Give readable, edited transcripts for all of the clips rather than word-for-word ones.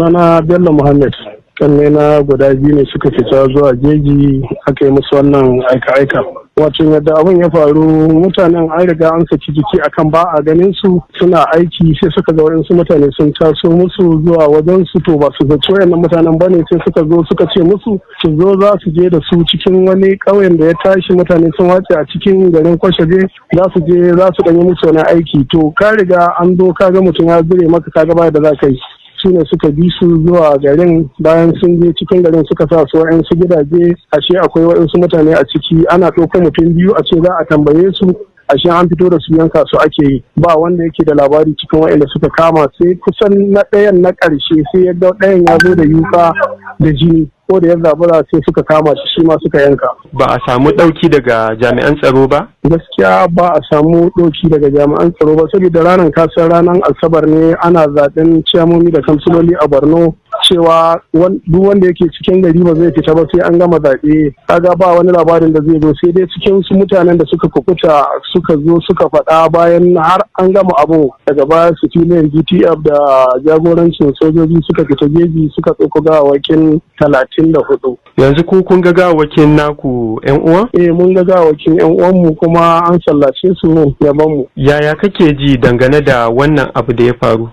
Sunana Bello Muhammad. Kanne na guda biyu ne suka fita zuwa jeji aka yi musu wannan aika-aika. Wato yadda abin ya faru, mutanen an riga an saki jiki akan ba a ganin su suna aiki, sai suka ga waɗansu mutane sun taso musu zuwa wajen su. To, ba su zaci wayannan mutanen bane, sai suka zo suka ce musu su zo, za su je da su cikin wani ƙauyen da ya tashi mutane sun wace a cikin garin Kwashabe, za su je za su ɗanyi musu wani aiki. To, ka riga an zo, ka ga mutum ya zure maka, ka ga baya da za ka yi. Su ne suka bi su zuwa garin. Bayan sun je cikin garin, suka sa su wa'yansu gidaje, ashe akwai wa'yansu mutane a ciki. Ana ɗaukar mutum biyu a ce za a tambaye su, ashe an fito da su yanka su ake yi. Ba wanda yake da labari cikin wa'yanda suka kama, sai kusan na ɗayan na ƙarshe, sai ya ga ɗayan ya zo da yuka da jini. Ko da ya zabura, sai suka kama shi, shi ma suka yanka. Ba a samu ɗauki daga jami'an tsaro ba? Gaskiya ba a samu ɗauki daga jami'an tsaro ba, saboda ranar, kasar ranar Asabar ne, ana zaɓen ciyamomi da kamsiloli a Borno, cewa duk wanda yake cikin gari ba zai fita ba sai an gama zaɓe. Kaga ba wani labarin da zai zo, sai dai cikin su mutanen da suka kukuta suka zo suka faɗa bayan har an gama abu. Daga baya su filin JTF da jagorancin sojoji suka fita jeji, suka ɗauko gawawakin 34. Yanzu ku kun ga gawawakin naku yan uwa? Eh, mun ga gawawakin yan uwanmu, kuma an sallace su gaban mu. Yaya kake ji dangane da wannan abu da ya faru?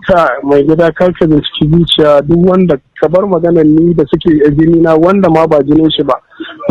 Ka mai gida, karka binciki zuciya. Duk wanda ka bar maganar ni da suke jini na, wanda ma ba jinin shi ba,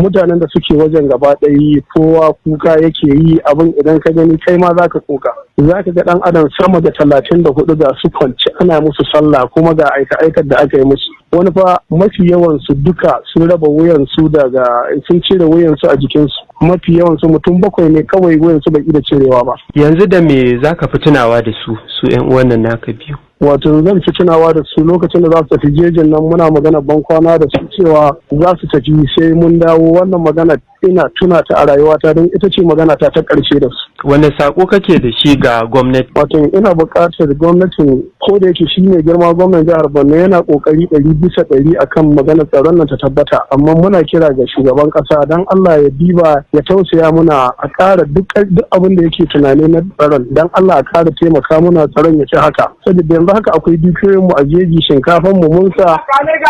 mutanen da suke wajen gaba ɗaya kowa kuka yake yi. Abin idan ka gani, kai ma zaka kuka. Zaka ga ɗan adam sama da 34 ga su kwance ana musu sallah, kuma ga aika aikar da aka yi musu. Wani fa mafi yawan su duka sun raba wuyan su daga, sun cire wuyan su a jikin su. Mafi yawan su mutum bakwai ne kawai wuyan su bai iya cirewa ba. Yanzu da me zaka fi tunawa da su, su yan uwan nan naka biyu? Wato zan fi tunawa da su lokacin da za su tafi jejin nan, muna magana ban kwana da su cewa za su tafi sai mun dawo. Wannan magana ina tuna ta a rayuwata, don ita ce magana ta ta ƙarshe da su. Wane sako kake da shi ga gwamnati? Wato ina buƙatar gwamnatin, ko da yake shi ne girma gwamnan jihar Borno yana ƙoƙari 100% akan maganar tsaron nan ta tabbata, amma muna kira ga shugaban ƙasa, don Allah ya diba ya tausaya muna, a ƙara duk abin da yake tunani na tsaron, don Allah a ƙara taimaka muna tsaron ya ci haka, saboda yanzu haka akwai dukiyoyin mu a jeji, shinkafan mu mun sa,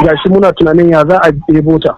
gashi muna tunanin ya za a ɗebo ta.